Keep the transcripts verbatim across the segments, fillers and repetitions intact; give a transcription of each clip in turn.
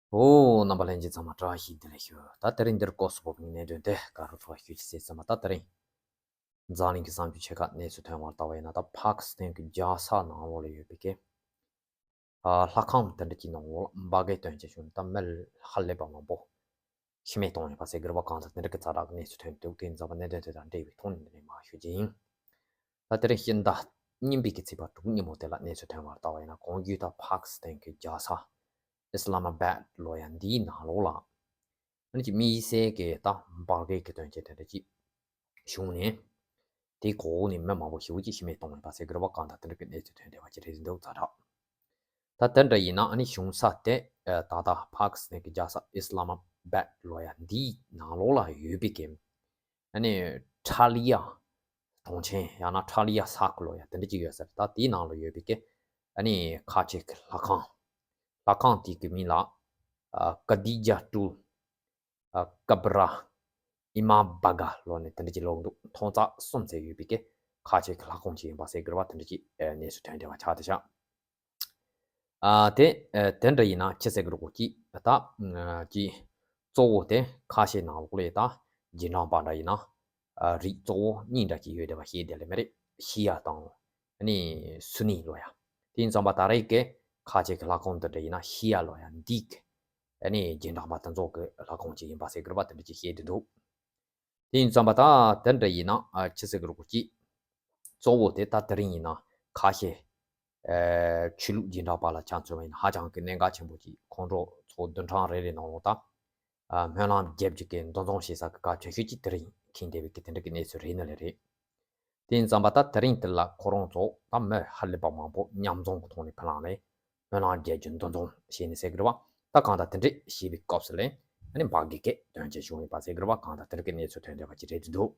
ཨོ། རྣམ་པ་ལྷན་རྒྱས་ཚང་མ་བཀྲ་ཤིས་བདེ་ལེགས་ཞུ། ད་དེ་རིང་འདིར་སྐོར་སུ་བབས་ཀྱི་གནད་དོན་དེ་ག་རུ་འཕྲོ་བ་ཞུ་ཅི་ཟེར་ཙམ་པ། ད་དེ་རིང་འཛམ་གླིང་གི་བསམ་རྒྱུ་ཆེ་ཁག་གནས་ཚུལ་ཐོན་བར་ལྟ་བ་ཡིན་ན། ད་ཕཱ་ཀི་སི་ཐན་གྱི་རྒྱལ་ས་ནང་ལོགས་ལ་ཡོད་པའི་གི་ཨ་ལྷ་ཁང་དེ་འདྲ་གྱི་ནང་ལོགས་ལ་འབར་གས་དོན་རྐྱེན་བྱུང་ནས། ད་མི་ཧ་ལས་པ་མང་པོ་ཤི་རྨས་བཏང་ཡོད་པ་ཟེར་གི་རེད་པ། གང་ལྟར་དེ་འདྲ་གི་ཛ་དྲག་གི་གནས་ཚུལ་ཐོན་འདུག་དེ་ཡིན་ཙམ་པ་གནད་དོན་དེ་དང་འབྲེལ་བའི་ཐོག་ནས་འདི་ནས་མར་ཞུ་རྒྱུ་ཡིན། ད་དེ་རིང་ཕྱི་ཟླ་གཉིས་པའི་གི་ཚེས་པ་དྲུག་ཉིན་མོ་དེ་ལ་གནས་ཚུལ་ཐོན་བར་ལྟ་བ་ཡིན་ན། གོང་ཞུས་ལྟར་ཕཱ་ཀི་སི་ཐན་གྱི་རྒྱལ་ས་ཨི་སི་ལ་མ་བཱད་ལབ་ཡ་འདིའི་ནང་ལོགས་ལ་ཨ་ནི་ཅིག་དམིགས་བསལ་གྱི་ད་འབར་གས་ཀྱི་དོན་རྐྱེན་དེ་འདྲ་ཅིག་བྱུང་ནས། དེའི་གོང་ནས་མི་མང་པོ་ཞེ་པོ་ཅིག་ཤི་རྨས་བཏང་ཡོད་པ་ཟེར་གི་རེད་པ། གང་ལྟར་དེ་འདྲ་གི་གནས་ཚུལ་ཐོན་བསྡད་པ་ཅིག་རེད་འདུག་ཛ་དྲག་ད་དེ་འདྲ་ཡིན་ན་ཨ་ནི་བྱུང་ས་དེ་ཨ་ད་ལྟ་ཕཱ་ཀི་སི་ཐན་གྱི་རྒྱལ་ས་ཨི་སི་ལ་མ་བཱད་ལབ་ཡ་འདིའི་ནང་ལོགས་ལ་ཡོད་པའི་གི་ཨ་ནི་ཁྲ་ལི་ཡ་གྲོང་ཆེན། ཡང་ན་ཁྲ་ལི་ཡ་ས་ཁུལ་ལབ་ཡ་དེ་འདྲ་ཅིག་ཡོད་ས་རེད། ད་དེའི་ནང་ལ་ཡོད་པའི་གི་ཨ་ནི་ཁ་ཆེ་གི་ལྷ་ཁང་། ལྷ་ཁང་དེ་གི་མིང་ལ་ཨ་ཀ་དི་ཇ་ཏུ་ཨ་ཀ་བ་ར་ཨི་མ་བྷ་ག་ལབ་ནས་དེ་འདྲ་ཅིག་ལབ་འདུག་མཐོ་ཚད་གསུམ་ཙམ་ཡོད་པའི་གི་ཁ་ཆེ་གི་ལྷ་ཁང་ཅིག་ཡིན་པ་ཟེར་གི་རེད་པ། དེ་འདྲ་ཅིག་ཨ་གནས་ཚུལ་ཐོན་བསྡད་པ་ཆགས་བསྡད་ཤག་ཨ་དེ་ཨ་དེ་འདྲ་ཡིན་ན་ཅི་ཟེར་གི་རེད་གོ། ཅིག་ད་ཨ་ཅིག་གཙོ་བོ་དེ་ཁ་ཤས་ནང་ལོགས་ལ་ད་རྗེས་འབྲང་པ་འདྲ་ཡིན་ན་ཨ་རིགས་གཙོ་བོ་གཉིས་འདྲ་ཅིག་ཡོད་བསྡད་པ་ཤེས་བསྡད་ལེ་མ་རེད། ཤི་ཡ་དང་ཨ་ནི་སུ་ནི་ལབ་ཡ། དེ་ཡིན་ཙམ་པ་ད་རེས་ཀྱི་ཁ་ཆེ་གི་ལྷ་ཁང་འདི་འདྲ་ཡིན་ན་ཤི་ཡ་ལབ་ཡ་འདི་གི་ཨ་ནི་རྗེས་འབྲང་པ་དེ་ཚོ་གི་ལྷ་ཁང་ཅིག་ཡིན་པ་ཟེར་གི་རེད་པ། དེ་འདྲ་ཅིག་བཤད་དེ་འདུག་དེ་ཡིན་ཙམ་པ་ད་དེ་འདྲ་ཡིན་ན་ཨ་ཅི་ཟེར་གི་རེད་གོ། ཅིག་གཙོ་བོ་དེ་ད་དེ་རིང་ཡིན་ན་ཁ་ཤས་ཨ་ཆོས་ལུགས་རྗེས་འབྲང་པ་ལ་ཆ་མཚོན་པ་ཡིན་ན་ཧ་ཅང་གི་གནད་འགག་ཆེན་པོ་ཅིག་ཁོང་ཁྲོ་ཚོགས་བདུན་ཕྲག་རེ་རེ་ནང་ལོགས་ད་ཨ་སྨོན་ལམ་རྒྱབ་རྒྱུ་གི་འདུ་འཛོམས་བྱེད་ས་གི་སྐབས་ཆེ་ཤོས་ཅིག་དེ་རིང་ཁེངས་བསྡད་པའི་གི་དེ་འདྲ་གི་གནས་ཚུལ་རེད་ནི་ལས་རེད། དེ་ཡིན་ཙམ་པ་ད་དེ་རིང་དེ་ལ་ཁོ་རང་ཚོ་ད་མི་ཧ་ལས་པ་མང་པོ་མཉམ་འཛོམས་ཀྱི་ཐོག་ནས་ཕ་ལང་ནས་སྨོན་ལམ་རྒྱག་རྒྱུ་འདུ་འཛོམས་བྱས་ནས་ཟེར་གི་རེད་བ། ད་གང་ལྟར་དེ་འདྲས་བྱས་པའི་སྐབས་སུ་ལས་ཨ་ནི་འབར་གས་ཀྱི་དོན་རྐྱེན་བྱུང་ཡོད་པ་ཟེར་གི་རེད་བ། གང་ལྟར་དེ་འདྲ་གི་གནས་ཚུལ་ཐོན་བསྡད་པ་ཅིག་རེད་འདུག་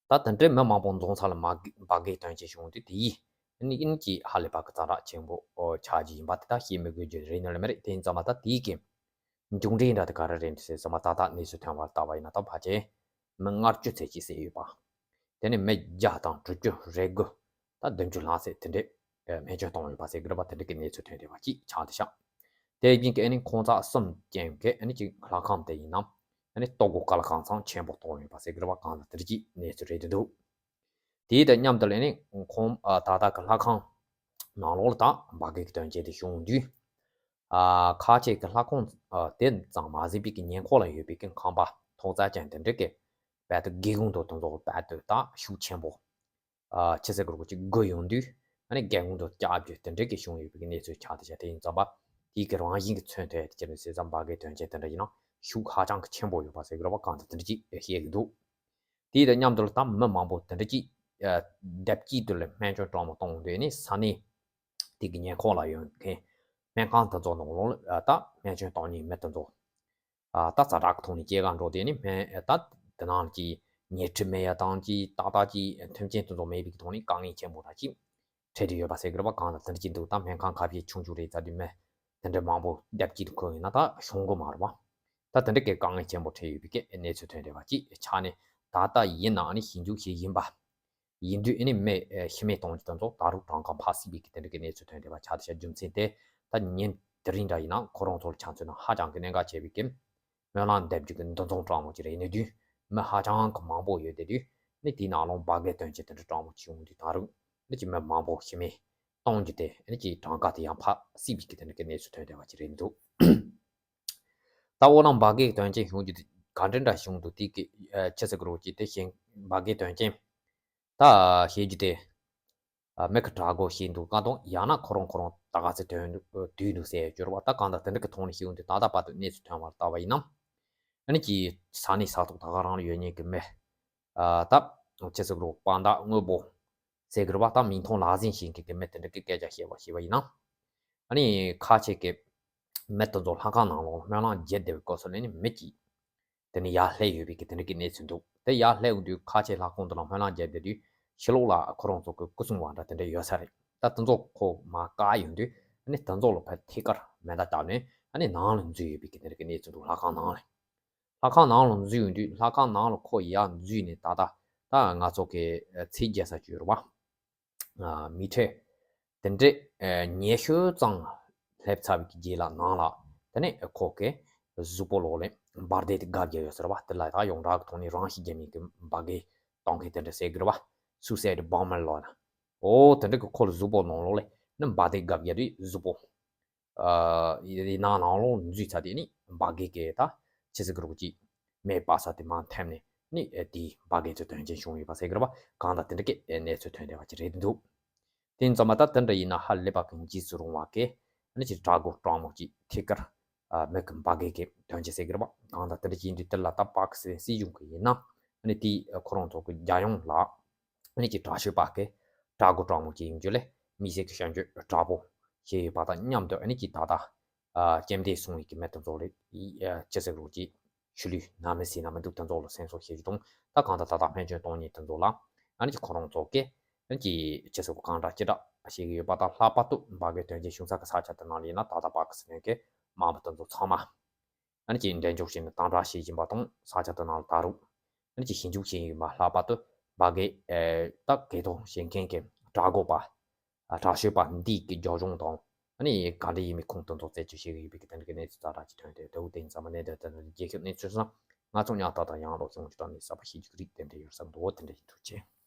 ད་དེ་འདྲས་མི་མང་པོ་འཛོམས་ས་ལ་མ་འབར་གས་དོན་རྐྱེན་བྱུང་དུས་དེ་ཡིས་ཨ་ནི་ཨིན་གྱི་ཧ་ལས་པ་གི་ཛ་དྲག་ཆེན་པོ་ཆགས་རྒྱུ་ཡིན་པ་དེ་ད་བཤད་མི་དགོས་རྒྱུ་རེད་ནི་ལས་མ་རེད། དེ་ཡིན་ཙམ་པ་ད་དེའི་གི་མཇུག་འབྲས་འདྲ་དེ་ག་རེ་རེད་འདུག་ཟེར་ཙམ་པ་ད་ལྟ་གནས་ཚུལ་ཐོན་བར་ལྟ་བ་ཡིན་ན་ད་ཕལ་ཆེར་མི་ལྔ་བཅུ་ཙམ་ཅིག་བསད་ཡོད་པ། དེ་ནས་མི་བརྒྱ་དང་དྲུག་ཅུ་རེ་དགུ་ད་བདུན་ཅུ་ལྷག་ཙམ་དེ་འདྲས་ཨ་སྨན་བཅོས་བཏང་ཡོད་པ་ཟེར་གི་རེད་པ། དེ་འདྲས་ཀྱི་གནས་ཚུལ་ཐོན་བསྡད་པ་ཅིག་ཆགས་བསྡད་ཤག་དེ་བཞིན་གྱི་ཨ་ནི་ཁོང་ཚ་གསུམ་ཅན་གྱི་ཨ་ནི་ཅིག་ལྷ་ཁང་དེ་ཡིན་ན་ཨ་ནི་ལྟོ་གོས་དཀའ་ལས་ཁང་ཚང་ཆེན་པོ་བཏང་ཡོད་པ་ཟེར་གི་རེད་པ། གང་ལྟར་དེ་འདྲས་ཀྱི་གནས་ཚུལ་རེད་འདུག་དེའི་དང་མཉམ་དུ་ལ་ཨ་ནི་ཁོང་ཨ་ད་ལྟ་གི་ལྷ་ཁང་ནང་ལོགས་ལ་ད་འབར་གས་ཀྱི་དོན་རྐྱེན་དེ་བྱུང་དུས། ཨ་ཁ་ཆེ་གི་ལྷ་ཁང་ཨ་དེ་ཙམ་མ་ཟད་པའི་གི་ཉེ་འཁོར་ལ་ཡོད་པའི་གི་ཁང་པ་ཐོག་རྩེག་ཅན་དེ་འདྲ་གི་རྦད་དེ་སྒེའུ་ཁུང་དེ་ཚོ་རྦད་དེ་ད་ཤུགས་ཆེན་པོ་ཨ་ཆི་ཟེར་དགོས་རེད་གོ། ཅིག་རྒུད་ཡོང་དུས་ཨ་ནི་སྒེའུ་ཁུང་དེ་བཀྱག་རྒྱུ་དེ་འདྲ་གི་བྱུང་ཡོད་པའི་གི་གནས་ཚུལ་ཆགས་བསྡད་ཤག་དེ་ཡིན་ཙམ་པ་དེའི་གི་རང་བཞིན་གྱི་མཚོན་ཐོག་ཡ་དེ་ཅི་རེད་ཟེར་ཙམ་འབར་གས་དོན་རྐྱེན་དེ་འདྲ་ཡིན་ན་ཤུགས་ཧ་ཅང་གི་ཆེན་པོ་ཡོད་པ་ཟེར་གི་རེད་པ། གང་ལྟར་དེ་འདྲ་ཅིག་བཤད་གི་འདུག་དེའི་དང་མཉམ་དུ་ལ་ད་མི་མང་པོ་དེ་འདྲ་ཅིག་ཨ་སྡེབ་གཅིག་ཏུ་ལ་སྨན་བཅོས་སྤྲང་མོ་གཏོང་དུས་ནི་ས་གནས་དེ་གི་ཉེ་འཁོར་ལ་ཡོད་མཁན་སྨན་ཁང་དེ་ཚོ་ནང་ལོགས་ལ་ཨ་ད་སྨན་བཅོས་གཏོང་མཁན་མི་དེ་ཚོ་ཨ་ད་ཛ་དྲག་གི་ཐོག་ནས་སྐྱེལ་ག་འགྲོ་དུས་ནི་སྨན་ཨ་ད་དེ་ནང་གི་ཉལ་ཁྲི་མེད་ཡ་དང་ཅིག་ཏག་ཏག་ཅིག་མཐུན་རྐྱེན་དེ་ཚོ་མེད་པའི་གི་ཐོག་ནས་དཀའ་ངལ་ཆེན་པོ་ར་ཅིག་འཕྲད་དུ་ཡོད་པ་ཟེར་གི་རེད་པ། གང་ལ་དེ་འདྲ་ཅིག་འདུག་ད་སྨན་ཁང་ཁ་ཤས་ཆུང་ཆུང་རེད་ཙང་དུས་མི་དེ་འདྲ་མང་པོ་སྡེབ་གཅིག་ཏུ་འཁོད་ཡིན་ན་ད་ཤོང་གི་མ་རེད་པ། ད་དེ་འདྲ་གི་དཀའ་ངལ་ཆེན་པོ་འཕྲད་ཡོད་པའི་གི་གནས་ཚུལ་ཐོན་བསྡད་པ་ཅིག་ཆགས་ནས་ད་ལྟ་ཡིན་ནའང་ནི་ཞིབ་འཇུག་བྱེད་བཞིན་པ་ཡིན་དུས་ཨ་ནི་མི་ཤི་རྨས་གཏོང་རྒྱུ་དེ་ཚོ་ད་རུང་གྲངས་ཀ་འཕར་སྲིད་པའི་གི་དེ་འདྲ་གི་གནས་ཚུལ་ཐོན་བསྡད་པ་ཆགས་བསྡད་ཤག་རྒྱུ་མཚན་དེ་ད་ཉིན་དེ་རིང་འདྲ་ཡིན་ན་ཁོ་རང་ཚོ་ལ་ཆ་མཚོན་ན་ཧ་ཅང་གི་གནད་འགག་ཆེ་བའི་གི་སྨོན་ལམ་འདེབས་རྒྱུ་གི་འདུ་འཛོམས་སྤྲང་མོ་ཅིག་རེད་ནི་དུས་མི་ཧ་ཅང་གི་མང་པོ་ཡོད་བསྡད་དུས་ནི་དེའི་ནང་ལོགས་འབར་གས་དོན་རྐྱེན་དེ་འདྲ་སྤྲང་མོ་ཅིག་བྱུང་དུས་ད་རུང་ནི་ཅིག་མི་མང་པོ་ཤི་རྨས་གཏོང་རྒྱུ་དེ་ནི་ཅིག་གྲངས་ཀ་དེ་ཡང་འཕར་སྲིད་པའི་གི་དེ་འདྲ་གི་གནས་ཚུལ་ཐོན་བསྡད་པ་ཅིག་རེད་འདུག་ད་འོ་ན་འབར་གས་དོན་རྐྱེན་བྱུང་རྒྱུ་དེ་ག་འདྲ་འདྲ་བྱུང་འདུག་དེ་གི་ཨ་ཆི་ཟེར་གི་རེད་གོ། ཅིག་དེ་བཞིན་འབར་གས་དོན་རྐྱེན་ད་བཤད་རྒྱུ་དེ་ཨ་མི་གི་དྲག་གོ་བཤད་འདུག་ག་དང་ཡང་ན་ཁོ་རང་ཁོ་རང་ད་ག་ཚོད་དོན་འདུག་དུས་འདུག་ཟེར་གྱུར་བ། ད་གང་ལྟར་དེ་འདྲ་གི་ཐོག་ནས་ཤེས་ཡོང་དུས་ད་ལྟ་བར་དུ་གནས་ཚུལ་ཐོན་བར་ལྟ་བ་ཡིན་ན་ཨ་ནི་ཅིག་ས་གནས་ས་ཐོག་ད་ག་རང་ལ་ཡོད་མཁན་གི་མི་ཨ་ད་ཆི་ཟེར་གི་རེད་གོ། དཔང་རྟགས་དངོས་པོ་ཟེར་གི་རེད་པ། ད་མིང་མཐོང་ལག་ཟིན་བྱེད་མཁན་གི་མི་དེ་འདྲ་གི་སྐད་ཆ་བཤད་པ་བྱས་པ་ཡིན་ན་ཨ་ནི་ཁ་ཆེ་གི་མི་དེ་ཚོ་ལྷ་ཁང་ནང་ལོགས་སྨོན་ལམ་རྒྱག་བསྡད་པའི་སྐབས་སུ་ལ་ནི་མི་གཅིག་དེ་ནས་ཡར་སླེབས་ཡོད་པའི་གི་དེ་འདྲ་གི་གནས་ཚུལ་འདུག་དེ་ཡར་སླེབས་ཡོང་དུས་ཁ་ཆེ་ལྷ་ཁང་དུ་ལ་སྨོན་ལམ་རྒྱག་བསྡད་དུས་ཕྱི་ལོགས་ལ་ཁོ་རང་ཚོ་གི་སྐུ་སྲུང་བ་འདྲ་དེ་འདྲ་ཡོད་ས་རེད། ད་དེ་ཚོ་ཁོ་མར་བཀག་ཡོང་དུས་ཨ་ནི་དེ་ཚོ་ལ་ཕར་ཐད་ཀར་མེ་མདའ་བཏང་ནས་ཨ་ནི་ནང་ལ་འཛུལ་ཡོད་པའི་གི་དེ་འདྲ་གི་གནས་ཚུལ་འདུག་ལྷ་ཁང་ནང་ལ། ལྷ་ཁང་ནང་ལ་འཛུལ་ཡོང་དུས་ལྷ་ཁང་ནང་ལ་ཁོ་ཡར་འཛུལ་ནས་ད་ལྟ་ད་ང་ཚོ་གི་ཚེས་བརྒྱད་ས་བཅུ་རུ་བ། མི་ཁྲི་དེ་འདྲས་ཉི་ཤུ་ཙམ་སླེབས་ཚར་བའི་རྗེས་ལ་ནང་ལ་ དེ་ནས་ཁོ་གི་གཟུགས་པོ་ལོགས་ལས་འབར་མདེལ་དེ་བརྒལ་བརྒྱབ་ཡོད་ཟེར་བ། དེ་ལ་ད་ཡོངས་གྲགས་ཀྱི་ཐོག་ནས་རང་ཤི་རྒྱག་མཁན་གྱི་འབར་གས་གཏོང་མཁན་དེ་འདྲ་ཟེར་གི་རེད་བ། སུའི་སའེ་ཌི་བོམ་མར་ལབ་ན། འོ་དེ་འདྲ་གི་ཁོ་ལ་གཟུགས་པོ་ནང་ལོགས་ལས་ནི་འབར་མདེལ་བརྒལ་བརྒྱབ་དུས་གཟུགས་པོ། ཨ་ཡི་ནང་ནང་ལོགས་འཛུལ་ཚར་དེ་ནི་འབར་གས་གི་ད་ཆི་ཟེར་གི་རེད་ཅིག་མེ་སྤར་ས་དེ་མར་ཐེབས་ནས་ནི་དེའི་འབར་གས་ཚོ་དོན་རྐྱེན་བྱུང་ཡོད་པ་ཟེར་གི་རེད་བ། གང་ལྟར་དེ་འདྲ་གི་གནས་ཚུལ་ཐོན་བསྡད་པ་ཅིག་རེད་འདུག་དེ་ཙམ་པ་ད་དེ་འདྲ་ཡིན་ན་ཧ་ལས་པ་གི་འཇིགས་སུ་རུང་བ་གི་ནི་ཅིག་དྲག་རྒོལ་དྲག་མོ་ཅིག་ཐད་ཀར་ཨ་མི་གི་འབར་གས་གི་དོན་རྐྱེན་ཟེར་གི་རེད་བ། གང་ལྟར་དེ་འདྲ་ཡིན་དུས་དེ་ལ་ད་པ་ཀི་སི་ཐན་སྲིད་གཞུང་གི་ཡིན་ན་ནི་དེའི་ཁོ་རང་ཚོ་གི་རྒྱལ་ཡོངས་ལ་ནི་ཅིག་དྲག་ཤོས་པ་གི་དྲག་རྒོལ་དྲག་མོ་ཅིག་ཡིན་རྒྱུ་ལས་མི་སེར་གི་སྐྱོན་བརྗོད་དྲག་པོ་བྱས་ཡོད་པ་དང་མཉམ་དུ་ནི་ཅིག་ད་ལྟ་ཨ་རྐྱེན་འདས་སོང་བའི་གི་མི་དེ་ཚོ་ལ་ཡི་ཨ་ཅི་ཟེར་རོགས་ཀྱི་ཤུལ་ལུས་ན་མི་སྲིད་ན་མི་འདུག་དེ་ཚོ་ལ་སེམས་གསོ་བྱེད་རྒྱུ་དང་། ད་གང་ལྟར་ད་ལྟ་སྨན་བཅོས་གཏོང་མཁན་དེ་ཚོ་ལ་ཨ་ནི་ཅིག་ཁོ་རང་ཚོ་གི་ཨ་ནི་ཅིག་ཅི་ཟེར་གང་འདྲ་ཅི་འདྲ་བྱེད་ཀྱི་ཡོད་པ་དང་། ལྷག་པར་དུ་འབར་གས་དོན་རྐྱེན་བྱུང་ས་གི་ས་ཆ་དེ་ནང་ལ་ཡིན་ན་ད་ལྟ་པ་ཀི་སི་ཐན་གི་དམག་མི་དེ་ཚོ་ཚང་མ་ཨ་ནི་ཅིག་འགྲེམས་འཇོག་བྱས་ནས་དམ་དྲག་བྱེད་བཞིན་པ་དང་། ས་ཆ་དེ་ནང་ལ་ད་རུང་ཨ་ནི་ཅིག་ཞིབ་འཇུག་བྱེད་ཡིན་པ། ལྷག་པར་དུ་འབར་གས་ཨེ་ད་གས་གཏོང་བྱེད་མཁན་གྱི་དྲག་རྒོལ་པ་ཨ་དྲག་ཤོས་པ་འདི་གི་རྒྱབ་ལྗོངས་དང་ཨ་ནི་ག་འདྲ་ཡིན་མིན་ཁུངས་དེ་ཚོ་རྩད་གཅོད་བྱེད་ཀྱི་ཡོད་པའི་གི་དེ་འདྲ་གི་གནས་ཚུལ་ཛ་དྲག་ཅིག་ཐོན་ཏེ། དེ་འུ་དེ་ཡིན་ཙང་མ་གནས་དེ་དེ་ནི་རྒྱལ་ཁབ་གནས་ཚུལ་སོང་། ང་ཚོ་ཉག་ཏག་ཏག་ཡང་ལོག་ཤོང་ཅི་དྲག་ནས་གསར་པ་ཤེས་རྒྱུ་རིགས་དེ་འདྲ་ཡོད་བསམ་འདུག་དེ་འདྲ་ཡིན། ཐུགས་རྗེ་ཆེ།